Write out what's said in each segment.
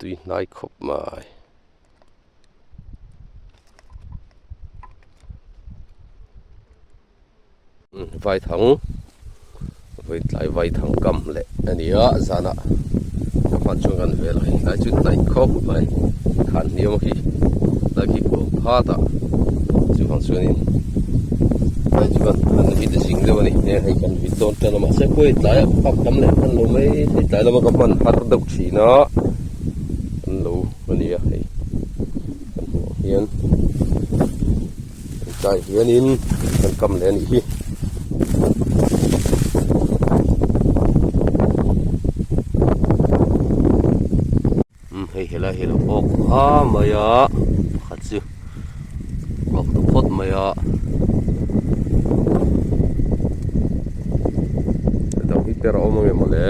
Tui hnai khawp mai. Vaithang vawitlai vaithang kam leh a ni a zanah ka hman chuan kan vel a hei tlai chu hnaih khawp mai khan hniam a khi tlai khi kuang phat a chuvang chuanin tlai chu kan an vit zing deuh a ni heng hei kan vit dawn tan a mahse khawi tlaiah pak tam leh hman lo mai thei tlai lama ka hman har deuh thin a an lo a ni a hei kan hmuh ang hian. Tlai hianin kan kam leh a nih hi. Umm hei helai hi a lo awk ha mai a pakhat chu awk ta phawt mai a a dang hi ber a awm ange mawle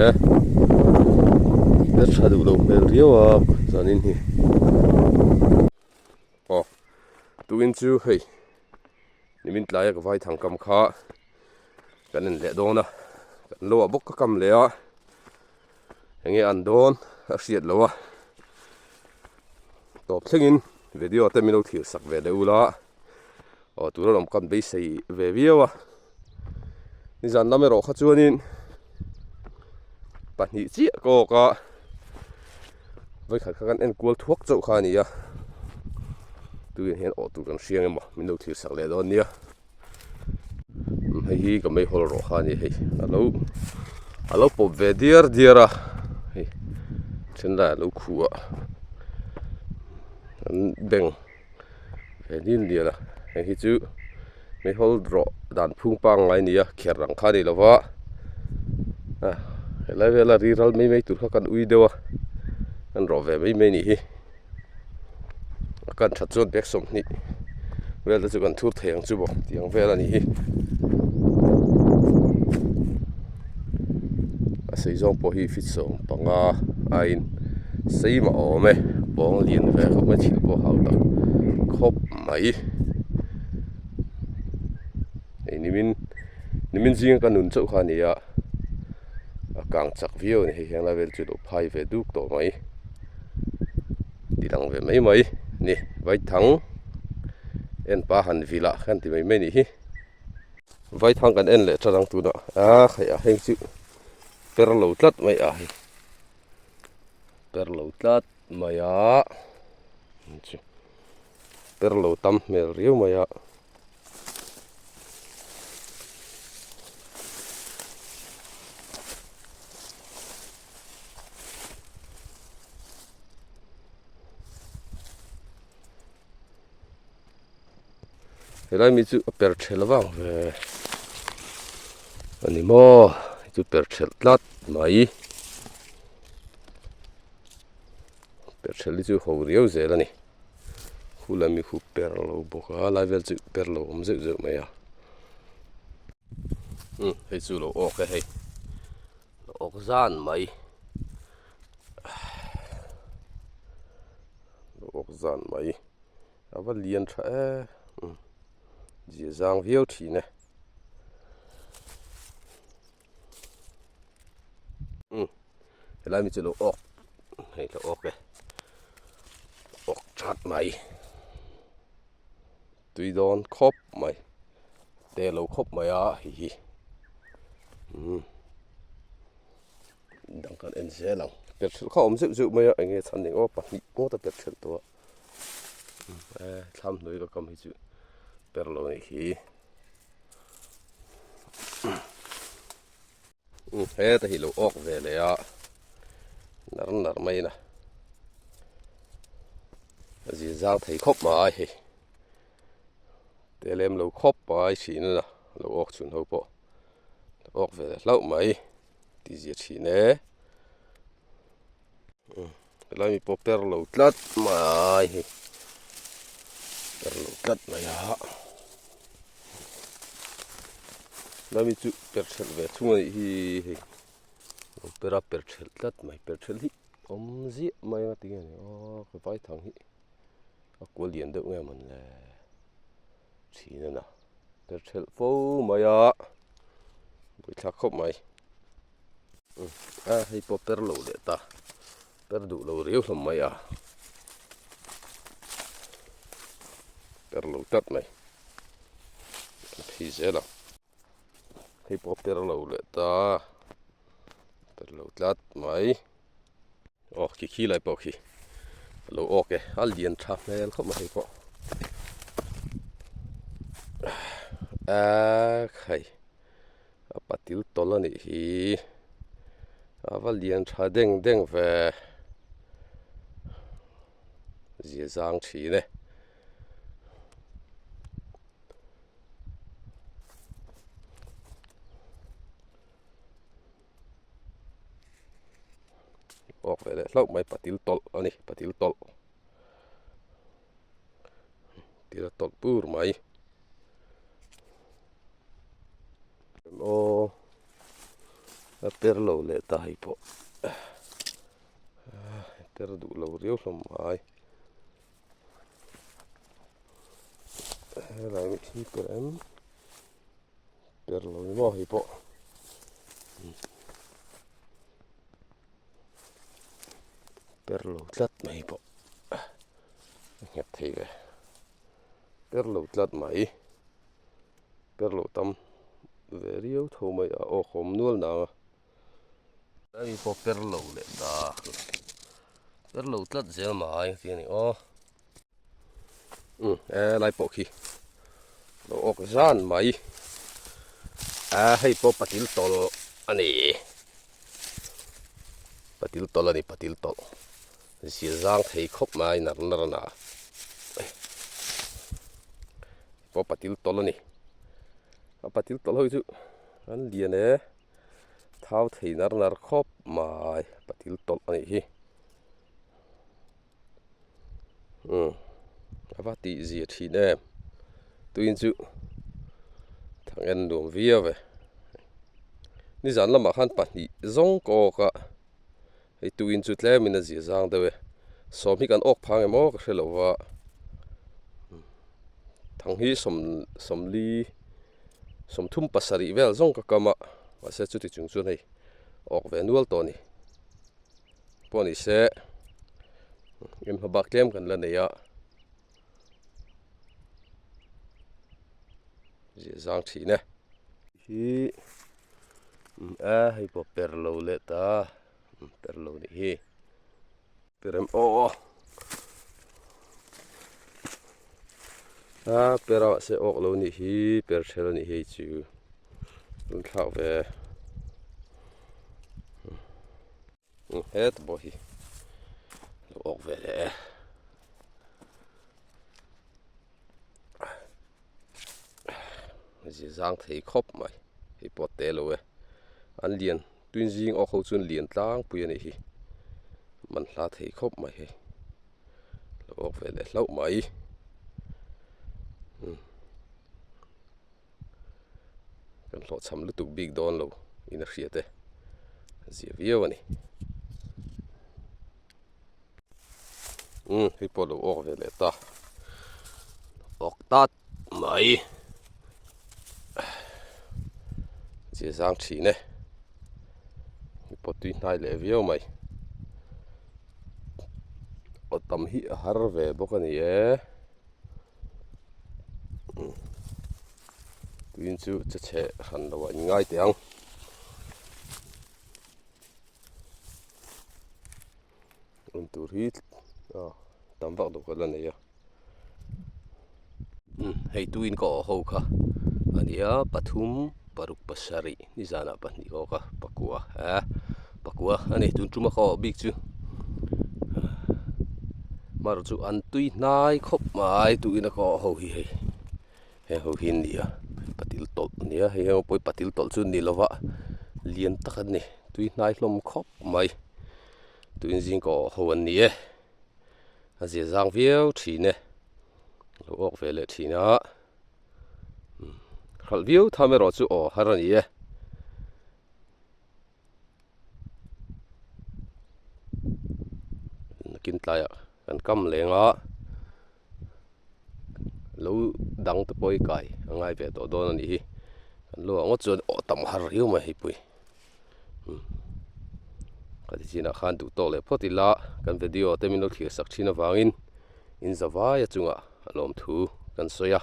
a tha duh lo hmel riau a zanin hi. Aw tukin chu hei nimin tlaia ka vai thang kam kha kan en leh dawn a kan lo ah bawk ka kam leh a enge an dawn a hriat loh a tawp thlengin video te min lo thlir sak ve leh ula aw tuna lawm kan beisei ve viau a nizan lam erawh kha chuanin pahnih chiah ka awk a vawikhat kha kan en kual thuak chauh kha a ni a tuiah hian awh tur kan hria emaw min lo thlir sak leh dawn nia hei hi ka meihawl rawh kha a ni hei alo alo pawp ve diar diar a hei then lai alo khuh a an beng ve dil dial a hei hi chu meihawl rawh dan phung pangngai a ni a kher ang kha a ni lo va ah helai vela ri ral mai mai tur kha kan ui deuh a an rawh ve mai mai a nih hi a kan that chuan bag 20 vel te chu kan thur thei ang chu maw tih ang vel a nih hi a sei zawng pawh hi feet 15 aiin sei mah a awm e pawng lian ve khawp mai thil pawh a hau tak khawp mai hei nimin nimin zinga ka nun chauh kha a ni a a kang chak viau a ni hei henglai vel chu a lo phai ve duk tawh mai. Ti lang ve mai mai ni vaithang en pa han vil ah khan ti mai mai nih hi vaithang kan en leh tlat ang tunah a hei a heng chu per lo tlat mai a hei per lo tlat mai a chu per lo tam hmel riau mai a. Helai mi chu a per thelh vang ve a ni maw hei chu per thelh tlat mai per thelh hi chu ho riau zel a ni khu lam hi khu per lo bawk a lai vel chu per lo awm zeuh zeuh mai a umm hei chu lo awk e hei. Awk zan mai awk zan mai a va lian tha em zia zang viau thin e umm helai mi chu lo awk hei lo awk e awk that mai tui dawn khawp mai te lo khawp mai a hei hi umm dang kan en zel ang per hrelh kha a awm zeuh zeuh mai a eng nge chhan eng aw pahnih ngawt a per hrelh tawh a e thlam hnuai ka kam hi chu per lo a nih hi umm heta hi lo awk ve leh a nar nar mai in a a zin zang thei khawp mai hei te lem lo khawp mai thin a lo awk chhun ho pawh awk ve leh hlauh mai tih zia thin e umm helai mi pawh per lo tlat mai hei per lo tlat mai a helai mi chu per thelh ve thung a nih hi hei lo per a per thelh tlat mai per thelh hi awm ziah mai a tinge ni aw ka vaithang hi a kual lian deuh nge mawn le thin a na per thelh fo mai a buaithlak khawp mai a hei pawh per lo leh ta. Per duh lo riau hlawm mai a. Per lo tlat mai. An phei zel ang. Hei pawh per lo leh ta. Per lo tlat mai. Aw khi khi lai pawh khi a lo awk e a lian tha hmel khawp mai hei pawh ah khai a patil tawlh a nih hi a va lian tha deng deng ve zia zang thin e. Awk ve leh hlauh mai patil tawlh a ni patil tawlh til a tawlh pur mai aw a per lo leh ta hei pawh per duh lo riau hlawm mai helai mi khi per em. Per lo ni maw hei pawh per lo tlat mai pawh a nghet thei ve per lo tlat mai per lo tam ve riau tho mai a aw khawm nual nang a hei pawh per lo leh ta per lo tlat zel mai tih a ni aw. Umm e lai pawh khi lo awk zan mai a hei pawh patil tawlh a ni patil tawlh a ni patil tawlh zir zang thei khawp mai nar nar a na hei pawh patil tawlh a ni a patil tawlh ho hi chu an lian e thau thei nar nar khawp mai patil tawlh a nih hi. Umm a va tih zia thin em tuin chu thang en nuam viau e nizan lamah khan pahnih zawng ka awk a hei tuin chu tlemin a zia zang deuh e sawm hi kan awk phang em aw ka hre lo va thang hi sawm sawmli sawmthum pasarih vel zawng ka kam a mahse chuti chung chuan hei awk ve nual tawh a ni. Pawh ni se em hma bak tlem kan la nei a zia zang thin e hi a hei pawh per lo leh ta per lo nih hi per em aw a per a mahse awk lo nih hi per ṭhel a nih hi hei chu rawn thlak ve. Het pawh hi lo awk ve leh e zia zang thei khawp mai hei pawh te lo e an lian tuin zing awk ho chuan lian tlangpui a nih hi man hla thei khawp mai hei lo awk ve leh hlauh mai Kan hlawhchham lutuk bik dawn lo in a hriat e, a zia viau a ni. Umm hei pawh lo awk ve leh ta, awk tat mai zia zang thin e, hei pawh tui hnai leh viau mai, aw tam hi a har ve bawk a ni e. Tuin chu che chhe hran lo ah in ngai teh ang. Rawn tur hi tam vak lo ka la nei a. Hei tuin ka awh ho kha a nia pathum paruk pasarih nizanah pahnih ka awk a pakua eh pakua a ni tun tuma ka awh bik chu. Mar chu an tui hnai khawp mai tuin a ka awh ho hi hei heng ho hi an ni a patil tawlh a ni a hei heng pawh hi patil tawlh chu an ni lova lian tak an ni tui hnai hlawm khawp mai tuin zing ka awh ho an ni e a zia zang viau thin e lo awk ve leh thin a hralh viau tham erawh chu aw har a ni e. Nakin tlaiah kan kam leng a lo dang te pawh hi kai a ngai ve tawh dawn a nih hi kan lu ah ngawt chuan aw tam har riau mai hei pui. Ka ti chinah khan duh tawk leh phawt ila kan video te min lo thlir sak thin avangin in zavai a chungah a lawmthu kan sawi a.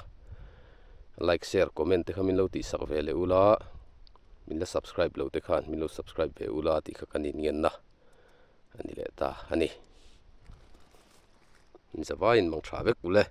Like share comment te kha min lo tih sak ve leh ula min la subscribe lo te khan min lo subscribe ve ula tih kha kan inngenna a ni leh ta a ni. In zavaiin mang tha vek ule.